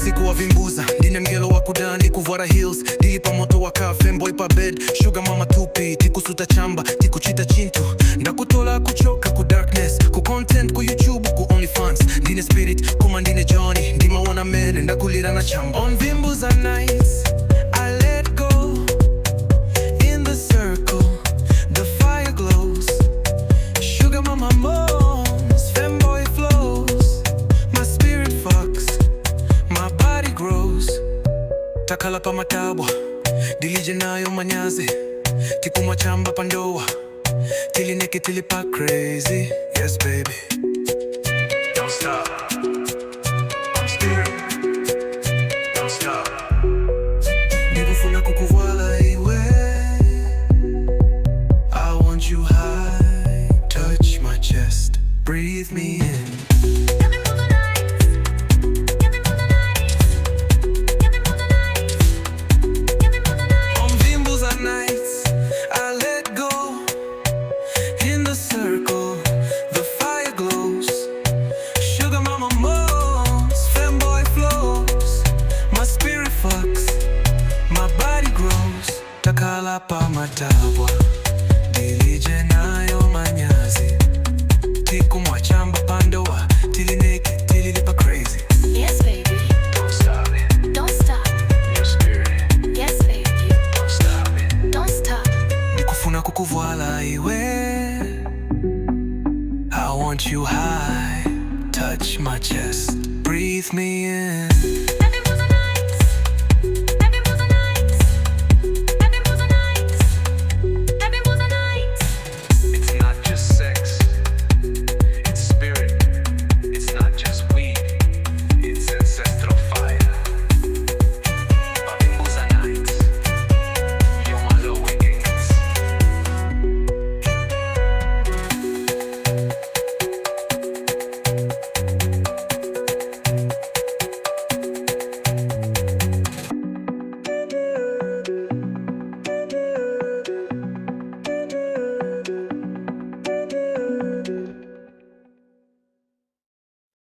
Usiku wa Vimbuza, ndine mngelo wa kuda, ndikuvwara heels, ndili pa moto wa ka femboy pa bed, sugar mama tupi, tikusuta chamba, tikuchita chintu, ndakutola kuchoka ku darkness, ku content, ku YouTube, ku OnlyFans. Ndine spirit, koma ndine Johnny, ndimaona mene ndakulira na chamba. On Vimbuza nights, I let go. In the circle, the fire glows. Sugar mama moans, femboy flows. My spirit fucks, my body grows. Takala pa matabwa, dilije nayo manyazi. Tikumwa chamba pandoa, tili naked tili pa crazy. Yes, baby. Don't stop. I'm spirit. Don't stop. Ndikufuna kukuvwala iwe. I want you high, touch my chest, breathe me in. Vimbuza nights. Vimbuza nights. Vimbuza nights. Vimbuza nights. On Vimbuza nights, I let go. In the circle, the fire glows. Sugar mama moans, femboy flows. My spirit fucks, my body grows. Takala pa matabwa, dilije nayo manyazi. Tikumwa chamba pandoa, tili naked, tili lipa crazy. Yes, baby. Don't stop it. Don't stop. Your spirit. Yes, baby. Don't stop it. Don't stop. Ndikufuna kukuvwala iwe. I want you high, touch my chest, breathe me in.